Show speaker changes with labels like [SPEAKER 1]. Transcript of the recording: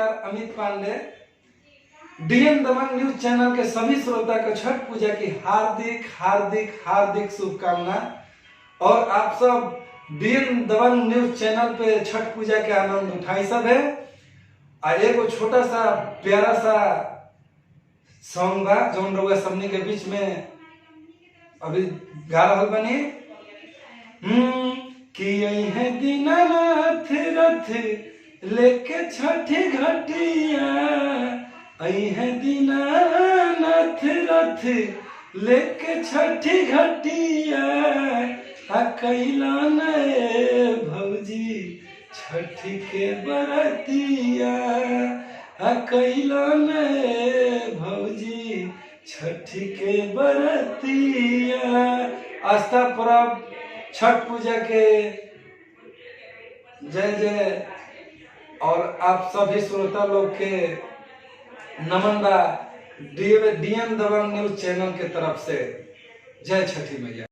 [SPEAKER 1] कलाकार Amit Pandey DN Dabang news channel के सभी श्रोता को छठ पूजा की हार्दिक हार्दिक हार्दिक शुभकामना। और आप सब डीएन दबंग न्यूज चैनल पे छठ पूजा के आनंद उठाई सब है। आ एगो छोटा सा प्यारा सा सॉन्ग बा जौन रउआ सबनी के बीच में अभी गा रहल बनी। कि है दीनानाथ रथ लेके छठी घटिया, आई है दीनानाथ रथ लेके छठी घटिया, आ कैला ने भौजी छठी के बरतिया, आ कैला ने भौजी छठी के बरतिया। आस्था पर्व छठ पूजा के जय जय। और आप सभी श्रोता लोग के नमन बा डीएन दबंग न्यूज चैनल के तरफ से। जय छठी मैया।